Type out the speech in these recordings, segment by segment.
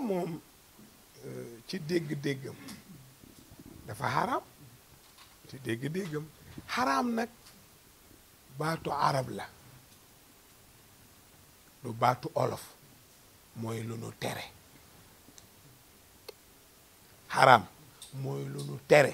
moom ci dégg-déggam dafa xaraam ci dégg-déggam xaraam nag baatu arab la lu baatu olof mooy lu nu tere xaraam mooy lu nu tere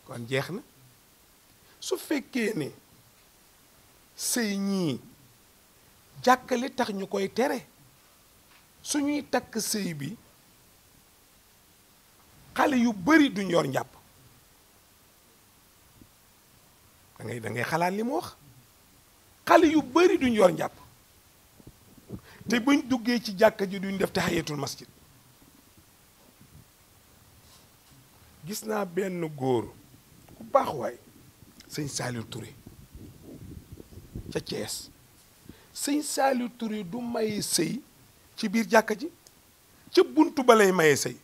kon jeex na su fekkee ne sëy ñii jàkkali tax ñu koy tere suñuy takk sëy bi xale yu bari duñ yor njàpp da ngay xalaat li mu wax xale yu bari duñ yor njàpp te buñ duggee ci jàkka ji duñ def tahiyatul masjid gis naa benn góor ku baax waay sëñ Saliou Touré ca Thiès sëñ Saliou Touré du maye sëy ci biir jàkka ji ca buntu ba lay maye sëy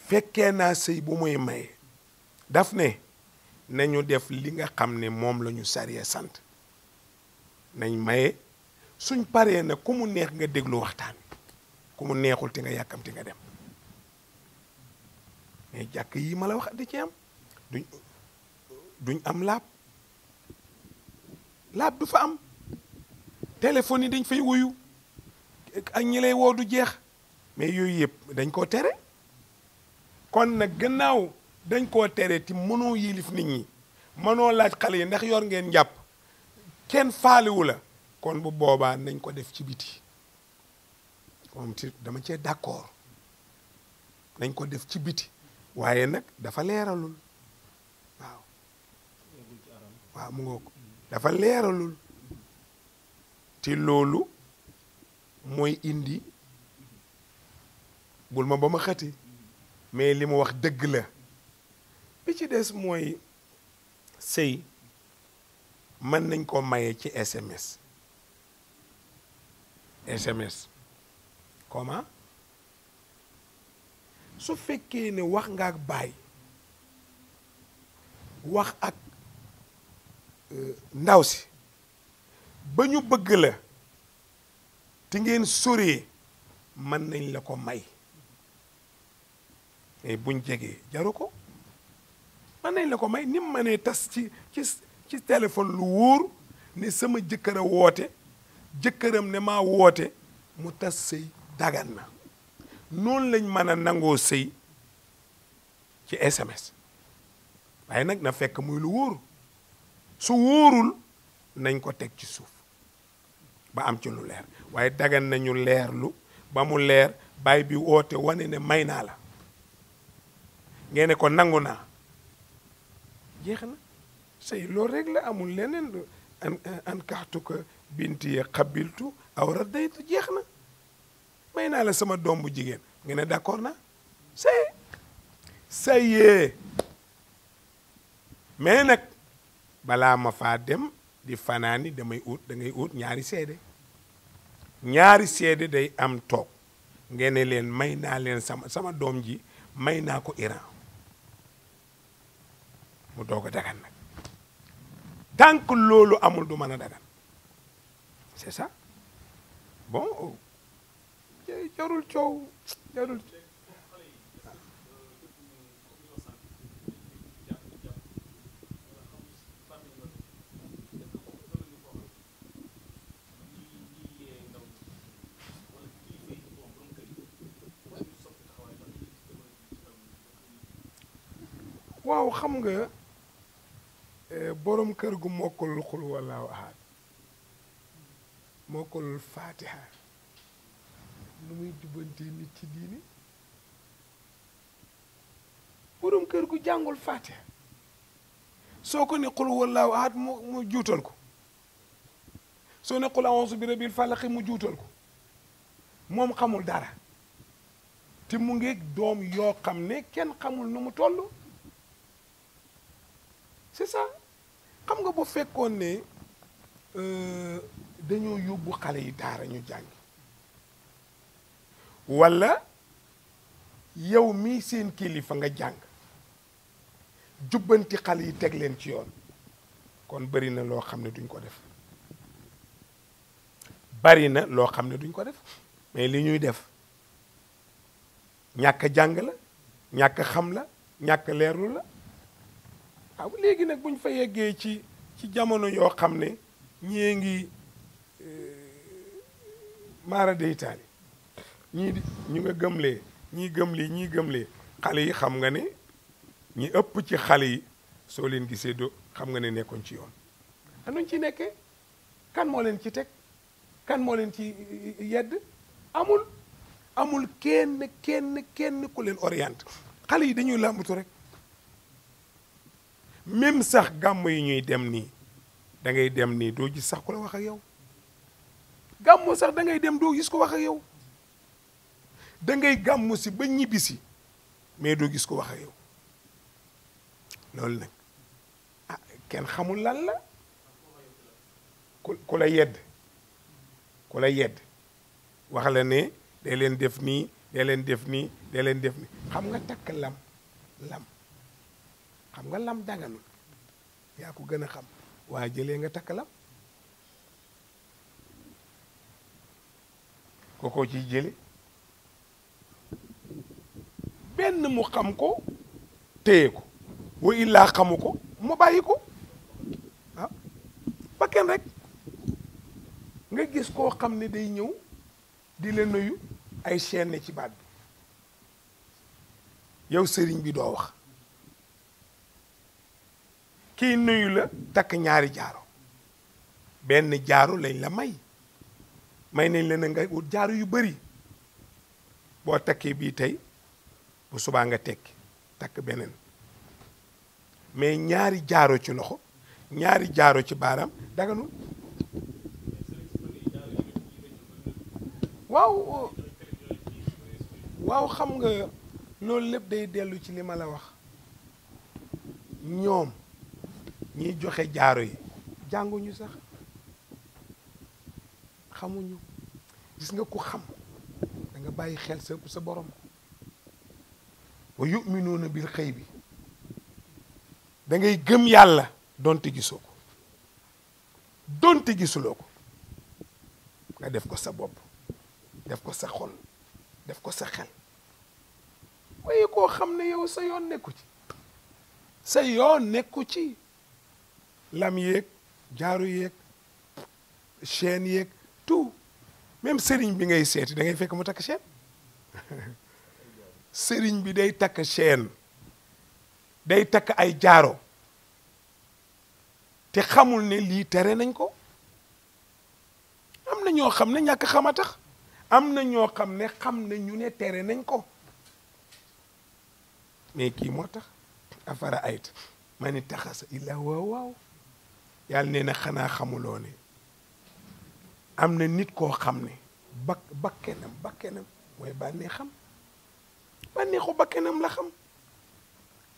fekkee naa sëy bu muy maye daf ne nañu def li nga xam ne moom la ñu sariya sant nañ maye suñ paree na ku mu neex nga déglu waxtaan ku mu neexul te nga yàkkamti nga dem mais jàkk yi ma la wax di ci am duñ am laab du fa am téléphone yi dañ fay wuyu ak ñi lay woo du jeex mais yooyu yëpp dañ koo tere kon nag gannaaw dañ koo tere ti mënoo yilif nit ñi mënoo laaj xale yi ndax yor ngeen njàpp kenn faalewu la kon bu boobaa nañ ko def ci biti moom ci dama cee d'accord nañ ko def ci biti waaye nag dafa leeralul waaw mu ngoo ko dafa leeralul te loolu mooy indi bul ma ba ma xati mais li mu wax dëgg la bi ci des mooy sëy mën nañ ko maye ci SMS comment su fekkee ne wax nga ak baay wax ak ndaw si ba ñu bëgg la te ngeen soree mën nañ la ko may mais buñ jegee jaru ko mën nañ la ko may ni mu mënee tas ci téléphone lu wóor ne sama jëkkër a woote jëkkëram ne maa woote mu tas sëy dagan na noonu lañ mën a nangoo sëy ci SMS waaye nag na fekk muy lu wóor su wóorul nañ ko teg ci suuf ba am ci lu leer waaye dagan nañu leerlu ba mu leer baay bi woote wane ne may naa la ngeen ne ko nangu naa jeex na sëy loolu rek la amul leneen an kaxtu ko binti ye xabiltu aw raddaytu jeex na may naa la sama doom bu jigéen ngeen ne d'accord na sëyee mais nag balaa ma faa dem di fanaani da ngay ut ñaari seede day am toog ngeen ne leen may naa leen sama doom ji may naa ko Iran mu doog a dagan nag tant que loolu amul du mën a dagan c'est ça bon jarul coow jarul waaw xam nga borom kër gu mokkalul xul wallaahu ahad mokkalul fatiha nu muy jubbantee nit ci diini borom kër gu jàngul fatiha soo ko ne xul wallaahu ahad mu juutal ko soo ne xul a'uuzu bi rabbil falaq mu juutal ko moom xamul dara te mu ngeeg doom yoo xam ne kenn xamul nu mu toll c'est ça xam nga bu fekkoon ne dañoo yóbbu xale yi daara ñu jàng walla yow mii seen kilifa nga jàng jubbanti xale yi teg leen ci yoon kon bari na loo xam ne duñ ko def bari na loo xam ne duñ ko def mais li ñuy def ñàkk jàng la ñàkk xam la ñàkk leerlu la waaw léegi nag buñ fa yeggee ci jamono yoo xam ne ñii ngi maara deytaali ñii di ñu nga gëmlee ñii gëm lii ñii gëm lee xale yi xam nga ne ñi ëpp ci xale yi soo leen gisee do xam nga ne nekkoon ci yoon anuñ ci nekkee kan moo leen ci teg kan moo leen ci yedd amul kenn ku leen orienté xale yi dañuy làmbatu rek même sax gàmm yi ñuy dem nii da ngay dem nii doo gis sax ku la wax ak yow gàmmu sax da ngay dem doo gis ko wax ak yow da ngay gàmmu si ba ñibbisi mais doo gis ko wax ak yow loolu nag ah kenn xamul lan la ku la yedd wax la ne day leen def nii day leen def nii day leen def nii xam nga takk lam xam nga lam daganul yaa ko gën a xam waa jëlee nga takk lam kookoo ciy jële benn mu xam ko téye ko wa illaa xamu ko mu bàyyi ko ah ba kenn rek nga gis koo xam ne day ñëw di la nuyu ay chaîne ci baat bi yow sëriñ bi doo wax kii nuyu la takk ñaari jaaro benn jaaro lañ la may nañ la ne nga ut jaaro yu bari boo takkee bii tey bu subaa nga tekki takk beneen mais ñaari jaaro ci loxo ñaari jaaro ci baaraam daganul waaw xam nga loolu lépp day dellu ci li ma la wax ñoom ñiy joxe jaaro yi jànguñu sax xamuñu gis nga ku xam da nga bàyyi xel sa borom wa yuminuuna bil xëy bi da ngay gëm yàlla donte gisoo ko donte gisuloo ko nga def ko sa bopp def ko sa xol def ko sa xel waaye koo xam ne yow sa yoon nekku ci sa yoon nekku ci lam yeeg jaaru yeeg chaîne yeeg tout même sëriñ bi ngay seeti da ngay fekk mu takk chaîne sëriñ bi day takk chaîne day takk ay jaaro te xamul ne lii tere nañ ko am na ñoo xam ne ñàkk xam a tax am na ñoo xam ne xam na ñu ne tere nañ ko mais kii moo tax afara ayt ma ni taxasa illa waaw yàlla nee na xanaa xamuloo ne am na nit koo xam ne bakkenam mooy bànneexu bakkenam la xam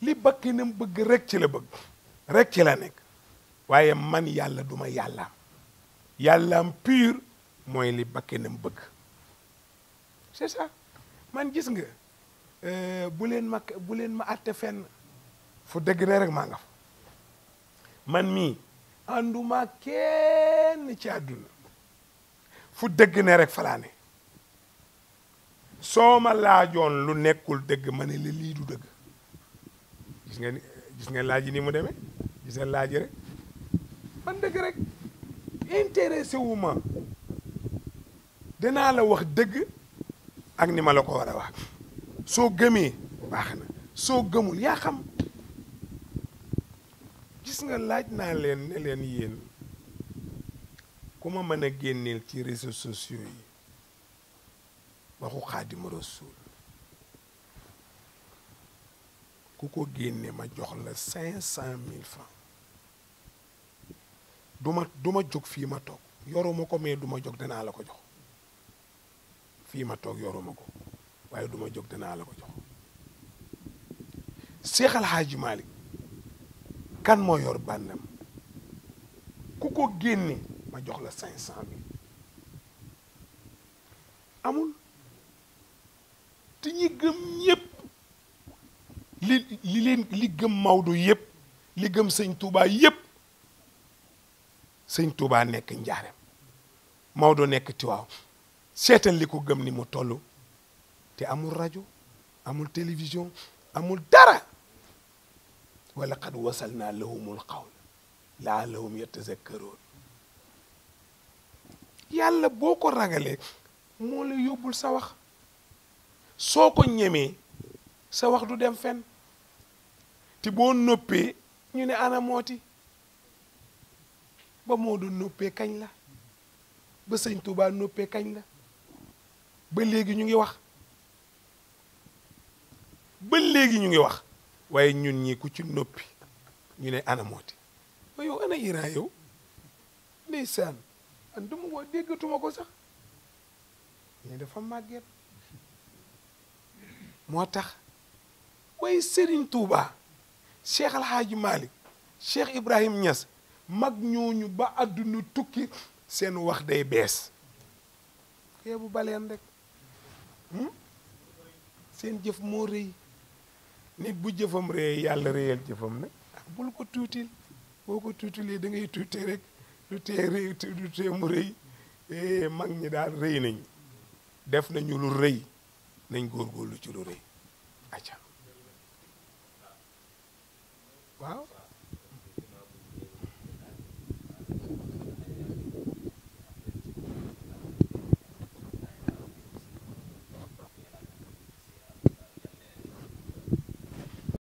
li bakkenam bëgg rek ci la bëgg rek ci la nekk waaye man yàlla duma yàllaam pur mooy li bakkenam bëgg c'est ça man gis nga bu leen ma àtte fenn fu dëgg ne rek maa nga fa man mii ànduma kenn ci àdduna fu dëgg ne rek falaane soo ma laajoon lu nekkul dëgg ma ne la lii du dëgg gis nga laaj yi ni mu demee gis nga laaj rek man dëgg rek intéressé wu ma dinaa la wax dëgg ak ni ma la ko war a wax soo gëmee baax na soo gëmul yaa xam gis nga laaj naa leen ne leen yéen ku ma mën a génneel ci réseaux sociaux yi waxu Xaadimu Rasuul ku ko génne ma jox la 500,000 francs du ma jóg fii ma toog yoruma ko mais du ma jóg danaa la ko jox fii ma toog yoruma ko waaye du ma jóg danaa la ko jox Seex Al Haaji Malick kan moo yor bànnam ku ko génne ma jox la 500,000 amul te ñi gëm ñépp li gëm Maodo yépp li gëm sëñ Touba yépp sëñ Touba nekk njaareem Maodo nekk Tiwaaw seetal li ko gëm ni mu toll te amul rajo amul télévision amul dara wa laqad wasalna lahumul qawl la'allahum yatazakkaroon yàlla boo ko ragalee moo la yóbbul sa wax soo ko ñemee sa wax du dem fenn te boo noppee ñu ne ana mooti ba Maodo noppee kañ la ba sëñ Touba noppee kañ la ba léegi ñu ngi wax ba léegi ñu ngi wax waaye ñun ñi ku ci noppi ñu ne ana mooti ba yow ana Iran yow ndeysaan an duma ko déggatuma ko sax ñu dafa màgget moo tax waaye Serigne Touba Cheikh El Hadj Malick Cheikh Ibrahim Niass mag ñooñu ba àdduna tukki seen wax day bees xëy bu baleen rek seen jëf moo rëy nit bu jëfam rëy yàlla rëyal jëfam nag bul ko tuutil boo ko tuutilee da ngay tuuti rek du tee rëy du tee mu rëy mag ñi daal rëy nañu def nañu lu rëy nañ góorgóorlu ci lu rëy acca waaw